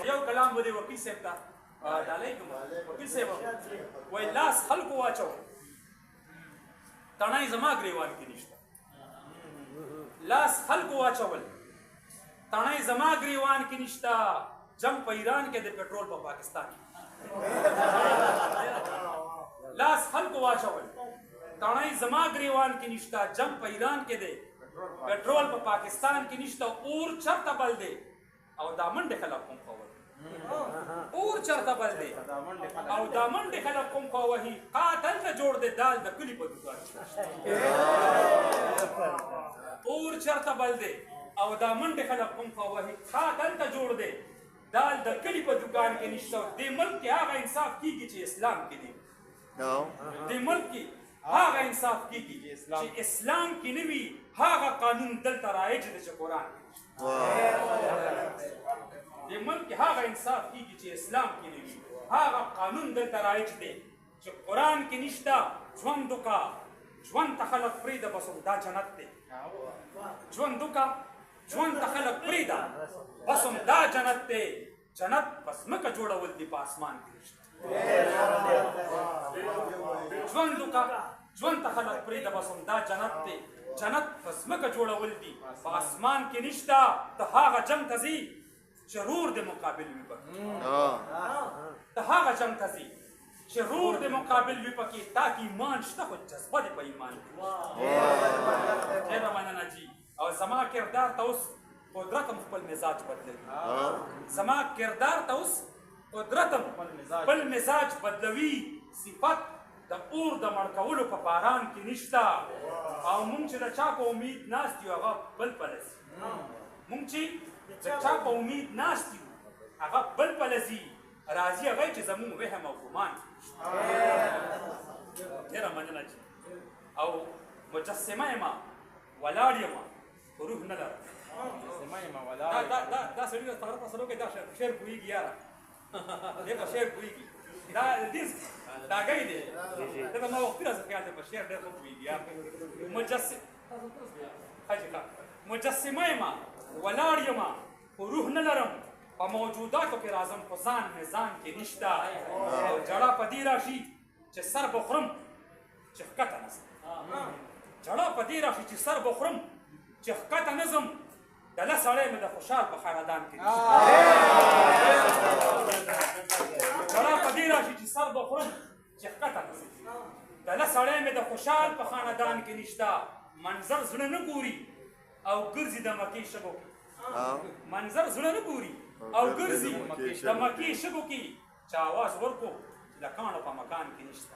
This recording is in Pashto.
یو کلام به دې وکیل صاحب ته ډالۍ کوم. وکیل صاحب وایي لاس خلکو واچو، تڼۍ زما ګریوان کې نشته. لاس خلکو واچول، تڼۍ زما ګریوان کې نشته. جنگ په ایران کې د پټرول په پاکستان کې. لاس خلکو واچول، تڼۍ زما ګریوان کې نشته. جنگ په ایران کې دی، پټرول په پاکستان کې نشته. اور چرته بل دی او دا منډې خلک کوم خوا وهي؟ اور چرته بل دی او دا منډې خلک کوم خوا وهي؟ قاتل ته جوړ دی دال د کلي په دوکان کې. اور چرته بل دی او دا منډې خلک کوم خوا وهي؟ قاتل ته جوړ دی دال د کلي په دوکان کې نشته. دې ملک کې هغه انصاف کیږي چې اسلام کې دی. دې ملک کې هغه انصاف کیږي چې اسلام کې نه وي. هغه قانون دلته رایج دی چې قرآن کې نشته. دې ملک کې هغه انصاف کیږي چې اسلام کې نه وي. هغه قانون دلته رایج دی چې قرآن کې نشته. ژوند وکړه، ژوند ته خلک پرېږده، بس همدا جنت دی. ژوند وکړه، ژوند ته خلک پرېږده، بس همدا جنت دی. جنت په ځمکه جوړول دي، په اسمان کې نشته. ژوند وکړه، ژوند ته خلک پرېږده، بس همدا جنت دی. جنت په ځمکه جوړول دي، په اسمان کې نشته. ته هغه جنګ ته ځي چې رور د مقابل وي پکې. ته هغه جنګ ته ځي چې رور د مقابل وي پکې. تا کې ایمان شته خو جذبه دې په ایمان کې. ډېره مننه جي. او زما کردار ته اوس قدرت هم خپل مزاج بدلوي. زما کردار ته اوس قدرت هم خپل مزاج بدلوي. صفت د اور د مړ کولو په باران کې نشته. او مونږ چې د چا په امید ناست یو، هغه بل پله ځي. مونږ چې د چا په امید ناست یو، هغه بل پله ځي. راځي هغه چې زمونږ وهم او ګمان کې نشته. ډېره مننه چې او مجسمه یم، ولاړ یم خو روح نه لرم. دا دا دا دا سړي د طرف سره کې دا شعر پوهېږي یاره، دې په شعر پوهېږي. دا دې داګی دی، دا ما وختي راځه خیال دی، په شعر ډېر ښه پوهېږي یار. مجسمه یم، ولاړ یم خو روح نه لرم. په موجوداتو کې راځم خو ځان مې ځان کې نشته. او جړه په دې راشي چې سر به خورم چې ښکته نه ځم. جړه په دې راشي چې سر به خورم چې ښکته نه ځم. دله سړی مې د خوشحال په خاندان کې نشته. جړه په دې راشي چې سر به خورم چې ښکته نه ځم. دله سړی مې د خوشحال په خاندان کې نشته. منظر زړه نه ګوري او ګرځي د مکې شګو کې. منظر زړه نه ګوري او ګرځي د مکې شګو کې. چا आवाज ورکو چې د کاڼو په مکان کې نشته.